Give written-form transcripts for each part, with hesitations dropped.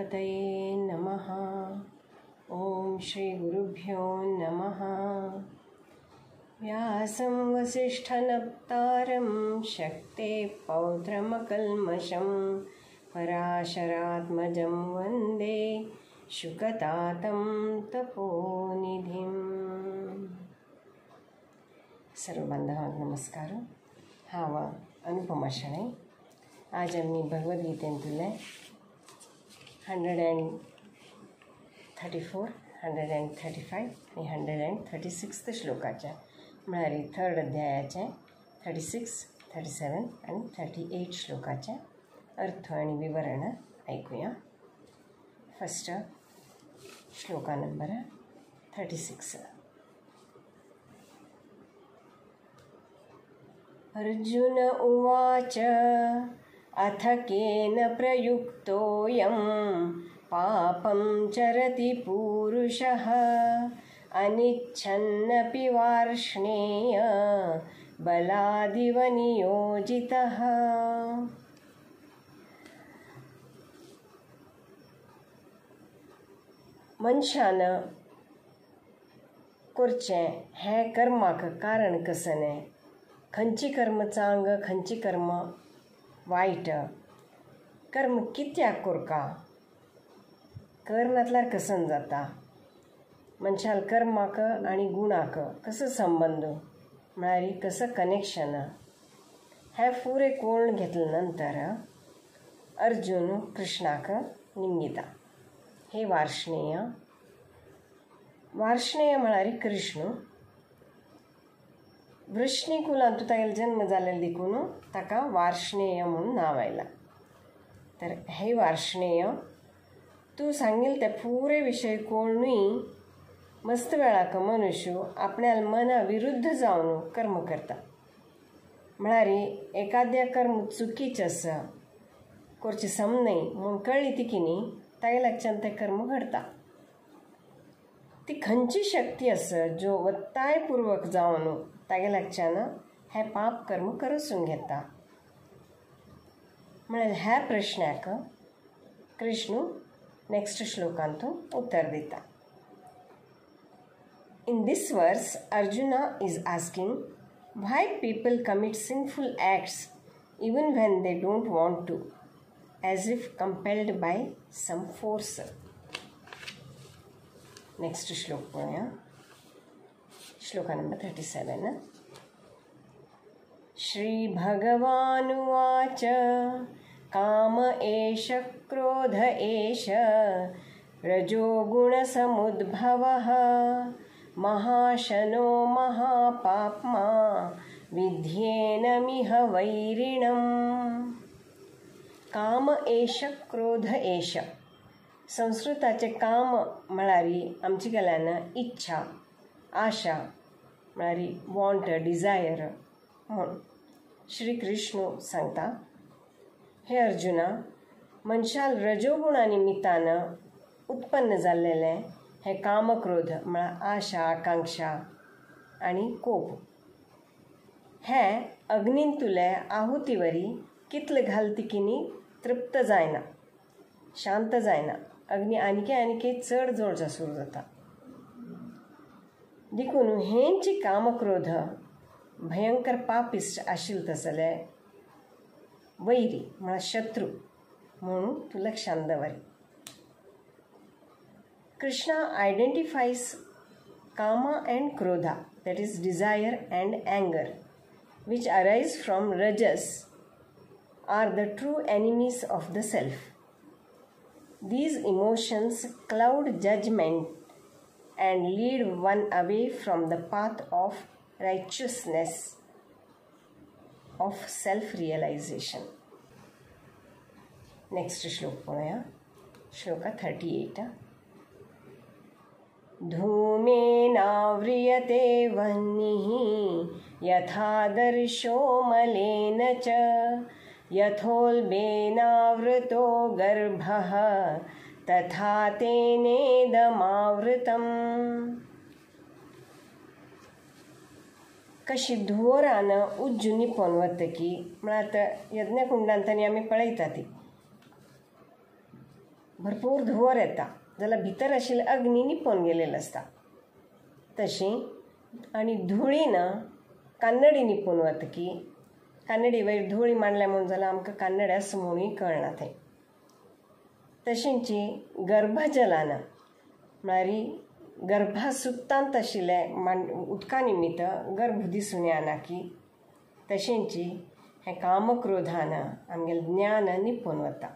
गणपतये नमः। ॐ श्री गुरुभ्यो नमः। व्यासं वसिष्ठनप्तारं शक्ते पौत्रमकल्मषं पराशरात्मजं वन्दे शुकतातं तपोनिधिं। सर्व बांधवांक नमस्कार। हांव अनुपमा शणै। आज आमी भगवद्गीतेंतुले 134, 135 आनी 136 श्लोकाचे म्हळ्यार थर्ड अध्यायाचे 36, 37 आनी 38 श्लोकाचे अर्थ आनी विवरण आयकुया। फर्स्ट श्लोका नंबर 36। अर्जुन उवाच अथ केन प्रयुक्तोऽयं पापं चरति पुरुषः अनिच्छन्नपि वार्ष्णेय बलादिव नियोजितः। मनशान करचें हें कर्माक कारण कसलें? खंयची कर्म चांग, खंयची कर्म वायट? कर्म कित्याक करका? कर नासल्यार कसन जाता? मनशाल कर्माक आनी गुणाक कसो संबंद, म्हळ्यार कसो कनेक्शन? हें फुडें कोण घेतले नंतर अर्जुन कृष्णाक निमगिता, हे वार्ष्णेय। वार्ष्णेय म्हळ्यार कृष्ण। वृष्णी कुलांत तागेलो जन्म जाल्लो देखून ताका वार्ष्णेय म्हणून नांव आयलां। तर हे वार्ष्णेय, तूं सांगील ते पुरे विशय कोणूय मस्त वेळाक मनुष्य आपल्या मना विरुद्ध जावन कर्म करता। म्हळ्यार एकाद्या कर्म चुकीचें आसा, करचें सम न्हय म्हूण कळ्ळी तिकी न्ही, तागे लागच्यान तें कर्म घडता। ती खंयची शक्ती आसा जो वत्तायपूर्वक जावन तागे लागच्यान हें पाप कर्म करसून घेता? म्हळ्यार ह्या प्रश्नाक कृष्ण नेक्स्ट श्लोकांतून उत्तर दिता। In this verse, Arjuna is asking why people commit sinful acts even when they don't want to, as if compelled by some force. Next श्लोक पळोवया, श्लोका नंबर 37। श्री भगवानुवाच काम एष क्रोध एष रजोगुणसमुद्भवः महाशनो महापाप्मा विध्येनमिह वैरिणम्। काम एष क्रोध एष। संस्कृताचे काम म्हळ्यार आमचे गेल्यान इच्छा, आशा, म्हळ्यार वॉन्ट, डिझायर म्हूण। श्री कृष्ण सांगता, हे अर्जुना, मनशाल रजोगुणा निमित्तान उत्पन्न जाल्लेलें हें कामक्रोध म्हळ्यार आशा, आकांक्षा आनी कोप हें अग्नींतुले आहुती वरी कितले घाल तिकीनी तृप्त जायना, शांत जायना। अग्नी आनीके आनीके चड जोडचा सुरू जाता। देखून हेंची कामक्रोध भयंकर पापिश्ट आशिल्ले तसले वैरी म्हळ्यार शत्रू म्हणून तूं लक्षांत दवर। Krishna identifies kama and krodha, that is desire and anger, which arise from rajas, are the true enemies of the self. These emotions cloud judgment and lead one away from the path of righteousness, of self-realization. Next श्लोक पळोवया, श्लोका 38। धूमेनाव्रियते वह्निः यथादर्शो मलेन च यथोल्बेनावृतो गर्भः तथा तेनेदमावृतम्। कशी धुंवरान उज्जू निपोवन वतकी म्हळ्यार आतां यज्ञकुंडांत आनी आमी पळयता ती भरपूर धुंवर येता जाल्यार भितर आशिल्ले अग्नी निपोवन गेलेलो आसता. तशी आनी धुळीन कान्नडी निपून वतकी कान्नडी वयर धुळी मांडल्या म्हूण जाल्यार आमकां कान्नड आसा म्हणूय कळना थंय. तशेंची गर्भजलान म्हळ्यार गर्भासुत्तांत आशिल्ले उदका निमित्त गर्भ दिसून येना की तशेंची हें कामक्रोधान आमगेलें ज्ञान निपून वता.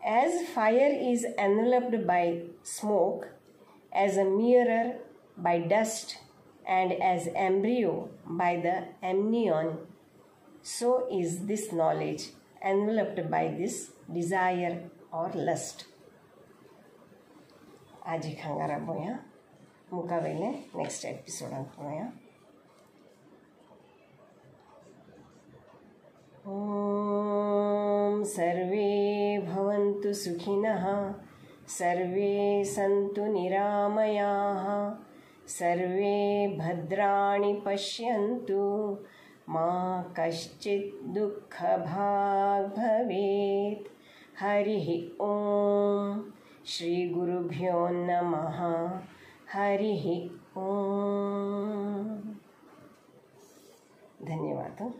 As fire is enveloped by smoke, as a mirror by dust, and as embryo by the amnion, so is this knowledge enveloped by this desire or lust. आजी हांगा पळोवया, मुखावयले नेक्स्ट एपिसोडांत पळोवया. ॐ सर्वे भवन्तु सुखिनः, सर्वे सन्तु निरामयाः, सर्वे भद्राणि पश्यन्तु, मा कश्चित् दुःखभाग् भवेत्. हरिः ॐ. श्री गुरुभ्यो नमः. हरिः ॐ. धन्यवाद.